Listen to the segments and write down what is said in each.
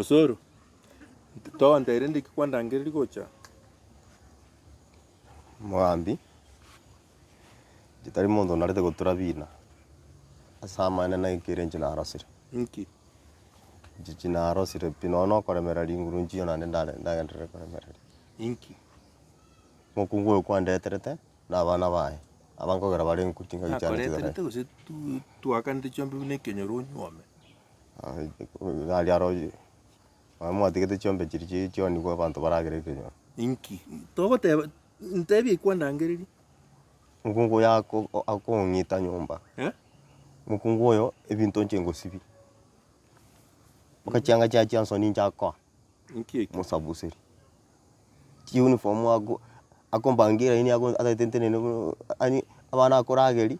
Osoro, togontebi rende eki kwandangereria gocha? Omogambi, inche tari monto onarete gotura bina, ase amaene naikire inche narosire. Inki? Inche chinarosire pi nonya na okoremereria ringuru nchiyo naende ndare ndagenderere koremereria. Inki? Omokungu oyo kwandeterete, na abana baye, aba nkogera bare nku chingaki chiane chigare. Nakoreterete gose tu twakanete chiombe buna ekenyoro onyuome? Aria aro nonye mwatigete chiombe chiria chi chionigwe abanto baragere ekenyoro. Inki? Togoteba ntebie kwandangereria. Omokungu oyo ako akong'ita nyomba, Eh? omokungu oyo ebinto inche ngosibia, mpaka chianga chiaye chia nsoni inche akoa, Inki ekio? mosabuseri. Chiuniform ako akompangia eraini ako atagete ntenene buna yaani abana akorageria,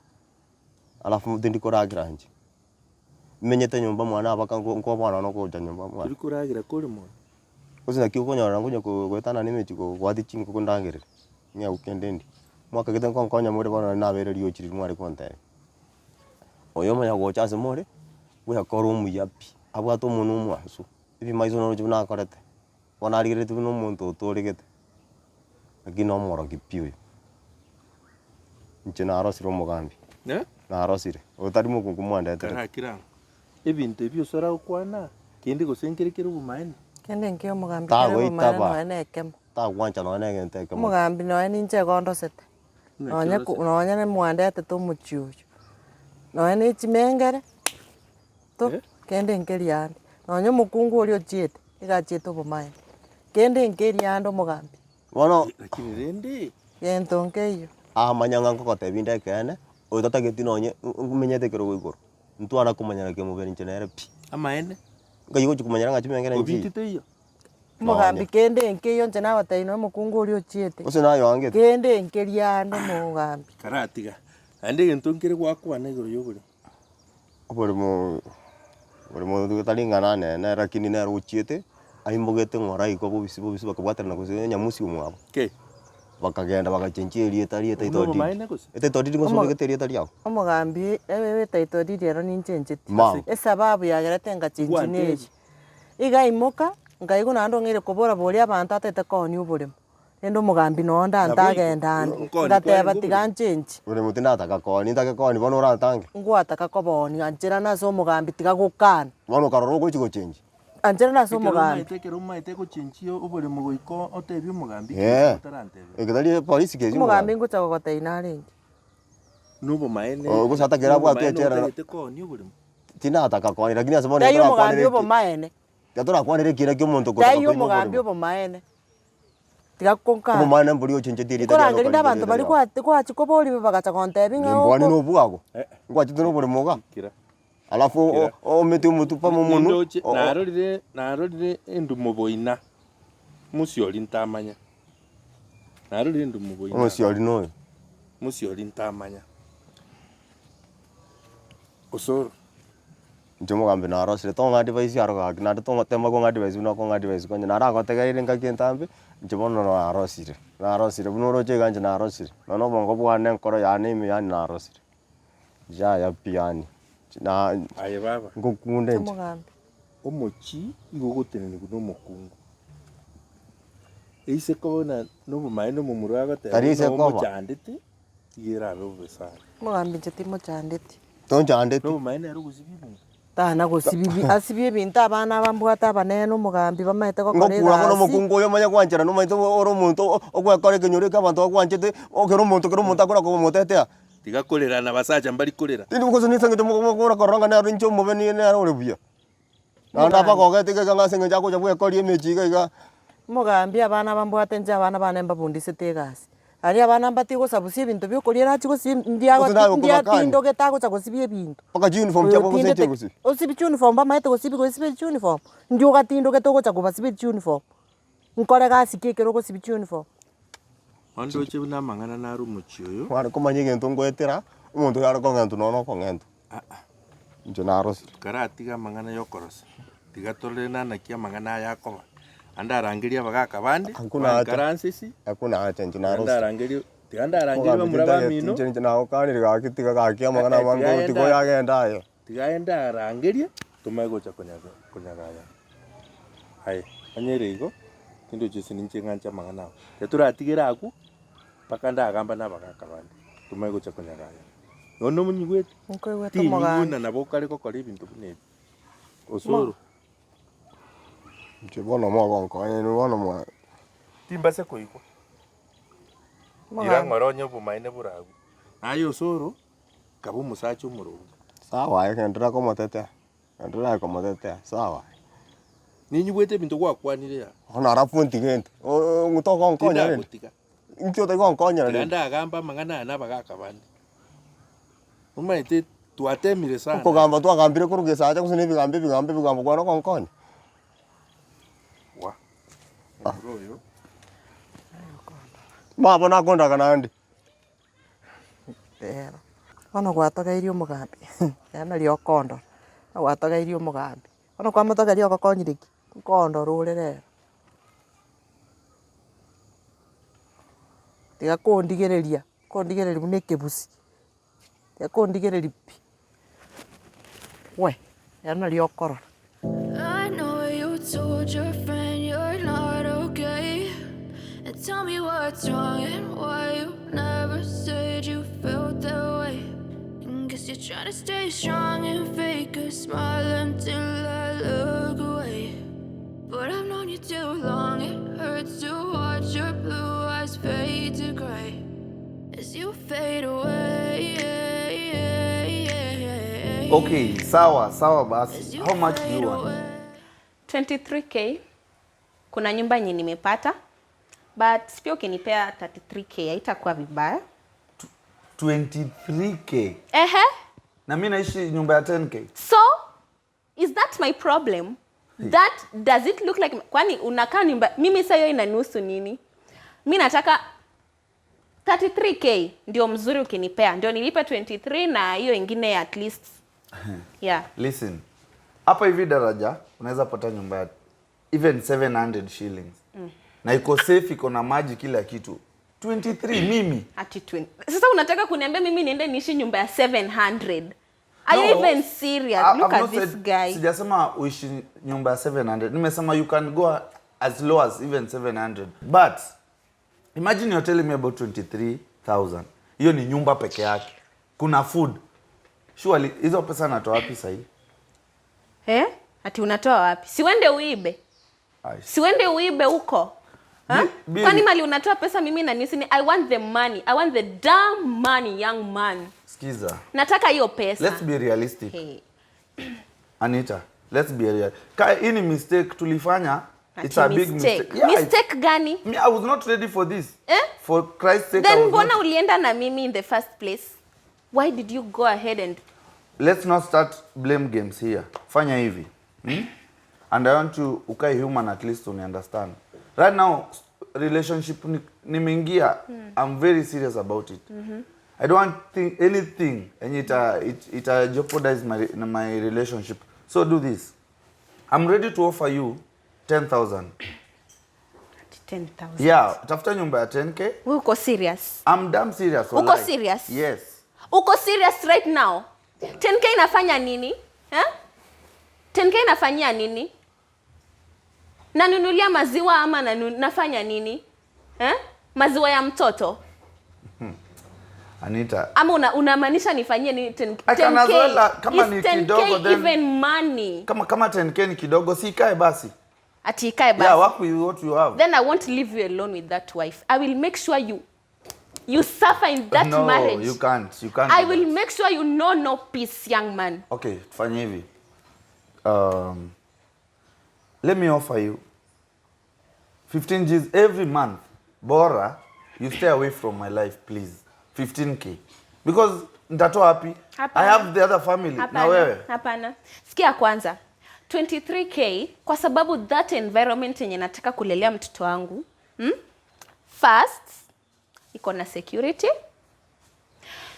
alafu tindi koragera inche. Menyete nyomba mwane abaka nko nkoboa nonya gocha nyomba mwane. Tori koragera kore mono. Gose naki okonyora nkonya ko goetanana emechie ko goatia chingoko ndangerere, ng'eu kende ndie. Mwakagete nkonkonya more bono nari nabeire riochi riria mware kontebia. Oyo omanya gocha ase more, bwekore omuya pi, abwate omonwe omwansu, ebimaiso noroche buna akorete, bono arigereretie buna omonto otoregete, lakini nomorogi pi oyo. Inche narosire omogambi, Eh? narosire, oyo tari mokungu mwandeterete. Karaki rang'o. Ebinto ebi ase oragokwana, kende gose nkere kere obomaene. Kende nki omogambi kere obomaene Tagoitaba. nonya na ekemo. Tagwancha nonya na egento ekemo. Omogambi nonya ninche igo ndosete, Naki nonya ko orosete? nonya na mwandetete omochie oyo, nonya na echimengere, to, Eh? kende nkeri ande. Nonya omokungu oria ochiete, iga achiete obomaene. Kende nkeri ande omogambi. Bono. Lakini rende. Gento nkeiyo. Amanya ng'a nkogotebia inde ekeene, oyo tatageti nonye menyete ekerogo igoro, ntwara komanyana kemobere inche nere pi. Amaene. Nkai ogochia komanyera ng'a chimengere nchiyi. Obiti teiyo. Omogambi kende nkeiyo inche nagotebia nonya omokungu oria ochiete. Gose naye oangete. Kende nkeria ande omogambi. Karatiga. Naende egento nkere gwakwana igoro ya oboremo. Oboremo oboremo nigo tari ng'a nene lakini nere ochiete, aimogete ng'ora igo bobisi bobisi bakabwaterana gose enyamusi omwabo. Ki? Bakagenda bagachenchia erieta ria Obwo title deed. nobomaene gose? Etitle deed gose Omo- obegete erieta riago? Omogambi ebe title deed ero ninchenchetie. Mao. Esababu yagerete ngachenchia Gwantebia. neri, iga aimoka, nkaigwa naende ong'eire kobora boria abanto atagete koonia oboremo. Rende omogambi noo ndantagenda ande, Nkooni ngateba kwarenge tiga oboremo. nchenchi. Boremo tindataka koonia, ntake koonia bono orantange. Ngwataka koboonia, ancherana ase omogambi tiga gokana. Bono okarora ogochi gochenchia. Ancherana ase Ekero omogambi. omaete ekero omaete gochenchia oboremo goika otebie omogambi ki Eeh, otarantebia. eke tari polisi kesi Omogambi ngocha gogotebia narenge. Nobomaene, Oh, gose atakere abwatwe nobomaene echela na- otagete koonia oboremo. Tindataka koonia lakini ase bono Taiyo omogambi torakwanere ki- obomaene. tiga torakwanere ekina kia omonto gotaka Taiyo koima omogambi oboremo. obomaene. Tiga konka. Obomaene mboria ochenchetie erieta riane Nkorangeria okarigia abanto erieta baria riao. kwa kwachia koboria bagacha gontebia ng'a Nimbwane oko. na obwago, Eh. ngwachete na oboremo iga, Kira. alafu o- Kira. oomete omotwe pamo omonwe, Nindoche o- o- narorire narorire endumo boina, mosiori ntamanya. Narorire endumo boina. Omosiori noyo. Mosiori ntamanya. Osoro. Inche omogambi narosire, tong'a advice aro gaki, naende tong'otema kong'a advice buna okong'a advice konya naragotegereire engaki entambe, inche bono narosire, narosire buna oroche iga inche narosire, nonya na obongo bwane enkoro yane ime yaani narosire, yaya pi yaani, na Aye baba. ngokunde inche. Omogambi. Omochie igo ogotenenigwa nomokungu. Eise koba na nobomaene omomura agoteba Tari buna ise koba. omochandete, iga erabe bobe sana. Omogambi inche timochandeti. Tonchandeti. Nobomaene nere ogosibia ebinto. Tana gosibia asibie ebinto abana aba mbwate abanene omogambi bamaete gokora Ngokura bono egasi. omokungu oyo omanye gwancherana omanyete ore omonto ogwekora ekenyoro eke abanto bagwanchete, o kera omonto kera omonto akora komotetea. Tiga korera na basacha mbari korera. Tindi gose nise eng'encho mokora korora ng'a nere inche omobe nere ore buya. Naende abagogete iga iga ng'a ase eng'encho agocha bwekoria emechie iga iga. Omogambi abana aba mbwate inche abana bane mbabundisete egasi. Aria abana mbatie gosabusia ebinto bia okoria erachi gosibia Gose naye ndiagoti okobakania. ndiatindogete agocha gosibia ebinto. Mpaka chiuniform Oyo chiabo gose otindete inche gosibia. osibie chiuniform bamaete gosibia gosibia chiuniform, ndi ogatindogete ogocha kobasibia chiuniform. Nkore gasi ki ekero ogosibia chiuniform? Ondoche buna amang'ana nare omochie oyo. Kware komanya egento ngoetera, omonto oyo are kong'entwa nonya na okong'entwa. Inche narosire. Karatiga amang'ana y'okorosa, tiga torore naki amang'ana aya akoba. Ande arangerie abagaka bande, Hakuna haja. baikaranse ase, Hakuna haja inche ande narosire. arangerie, tiga ndarangerie Omogambi bamura tintageti bamino, inche inche nagokanire gaki tiga gaki amang'ana Eh, eh, amange tiga tiga aende oyagende aye. tiga aende arangerie, tomanye gocha konyaga konyagayana. Aye, onye ere igo, tindochi ase ninche ng'anche amang'ana ao. Ekero toratigere agwo, mpaka ndagamba na abagaka bande, tomanye gocha konyagayana. Nonya nomonyigwete, Nkoigwete tinyigwe omogambi. buna nabo okare gokora ebinto buna ebi. Osoro. Inche bono mogonkonya inwe bono mwa. Timbase koigwa. Ira Omogambi. ng'ora onye obomaene boragwe. Aye osoro, kaba omosacha omoronge. Sawa aye genderera komotetea, genderera aye komotetea, sawa. Ninyigwete ebinto gwakwanire aa. Bono alafu ontige ente, oo togonkonya rende, Tindagotiga. inki otari gonkonyera Tiga rende? ndagamba amang'ana aya na abagaka bande. Omanyete twatemire sana. Okogamba twagambire korwa gesacha gose na ebigambo ebigambo ebigambo kwana ogonkonya. Wa, omomura oyo. Mabo nakondaga naende. Rero, bono gwatogeirie omogambi yaani nari okondora, bono gwatogeirie omogambi, bono kwamotogeria ogokonyire ki? Nkondora ore rero. Tiga kondigereria, kondigereria buna ekebusi, tiga kondigereria pi, we, ero nari okorora. I know you told your friend you're not okay. And tell me what's wrong and why you never said you felt that way. And guess you're trying to stay strong and fake a smile until I look away. But I've known you too long, it hurts to watch your blue eyes fade to gray as you fade away. Okay, sawa sawa basi. As you How much do fade you want? away. 23k kuna nyumba yenye nimepata but pia ukinipea 33k haitakuwa vibaya. 23k. Ehe. Na mimi naishi nyumba ya 10k. So is that my problem? That does it look like kwani unakaa nyumba mimi sasa hiyo inanihusu nini? Mi nataka 33k ndio mzuri ukinipea ndio nilipe 23 na hiyo ingine at least yeah. Listen. Hapa hivi daraja unaweza pata nyumba ya even 700 shillings. Na iko safe, iko na maji kila kitu. 23 mimi. Ati twin. Sasa unataka kuniambia mimi niende niishi nyumba ya 700? Are you No. even serious? I- Look I've at not this said- guy. Sijasema uishi nyumba ya 700. Nimesema you can go as low as even 700. But imagine you're telling me about 23,000. Hiyo ni nyumba peke yake. Kuna food. Surely hizo pesa natoa wapi sasa hivi? Eh? Ati unatoa wapi? Siwende uibe. Ai. Siwende uibe huko. Ha? Bi- bi- Kwani mali unatoa pesa mimi na nisi ni I want the money. I want the damn money, young man. Sikiza. Nataka hiyo pesa. Let's be realistic. Hey. Anita, let's be real. Ka hii ni mistake tulifanya. It's Ati a big mistake. mistake. Yeah, it's- Mistake gani? Me, I was not ready for this. Eh? For Christ's sake, I Then was mbona not... ulienda na mimi in the first place? Why did you go ahead and Let's not start blame games here. Fanya hivi. Hmm? And I want you ukae human at least to understand. Right now relationship nimeingia I'm very serious about it. I don't want think, anything and it, it, it jeopardize my, my relationship. So do this. I'm ready to offer you 10,000. 10,000? Yeah, tafuta nyumba ya 10k. Wewe uko serious? I'm damn serious. Uko wallahi. serious? Yes. Uko serious right now? 10k inafanya nini? Eh? 10k inafanyia nini? Nanunulia maziwa ama nanu, nafanya nini? Eh? Maziwa ya mtoto? Anita, Ama una, unamaanisha nifanyie nini 10, I can as 10K? well, kama Is ni 10K kidogo, then- even money? kama kama 10k ni kidogo si ikae basi. Ati ikae basi. Yeah, work with what you have. Then I won't leave you alone with that wife. I will make sure you you suffer in that no, marriage. you can't. You can't. I do will that. make sure you know no peace, young man. Okay, tufanye hivi. Let me offer you 15 G's every month. Bora, you stay away from my life, please. 15k. Because nitatoa wapi? I Hapana. have the other family. Na Hapana, wewe. hapana. Sikia kwanza. 23k kwa sababu that environment yenye nataka kulelea mtoto wangu. First, iko na security.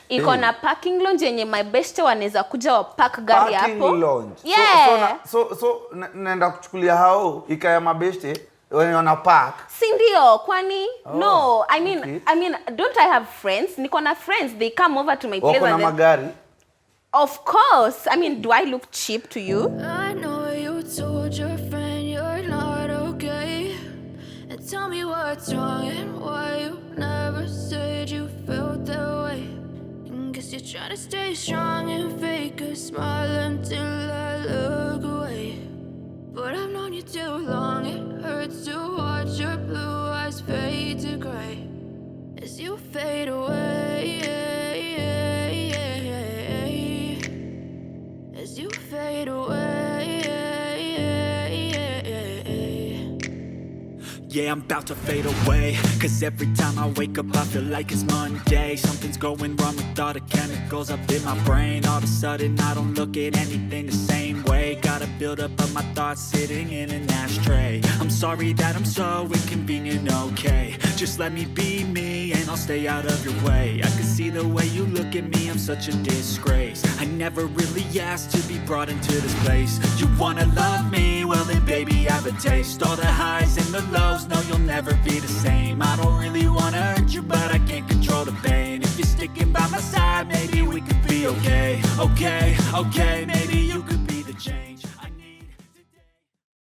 Iko Hey. na parking lounge yenye my best wanaweza kuja wa park gari Parking hapo. lounge. Yeah. So, so, na, so, so naenda kuchukulia hao ikaya mabeshte wenye wana park. Si ndio? Kwani Oh, no, I mean, okay. I mean, don't I have friends? Niko na friends, they come over to my place Wako na and then, magari. Of course. I mean, do I look cheap to you? I know you told your friend you're not. what's wrong and why you never said you felt that way. And guess you're trying to stay strong and fake a smile until I look away. But I've known you too long, it hurts to watch your blue eyes fade to gray as you fade away. As you fade away. Yeah, I'm about to fade away. Cause every time I wake up, I feel like it's Monday. Something's going wrong with all the chemicals up in my brain. All of a sudden, I don't look at anything the same way. Gotta build up of my thoughts sitting in an ashtray. I'm sorry that I'm so inconvenient, okay? Just let me be me and I'll stay out of your way. I can see the way you look at me, I'm such a disgrace. I never really asked to be brought into this place. You wanna love me? Well then baby I have a taste. All the highs and the lows, no you'll never be the same. I don't really wanna hurt you, but I can't control the pain. If you're sticking by my side, maybe we could be okay. Okay, okay, maybe you could be the change.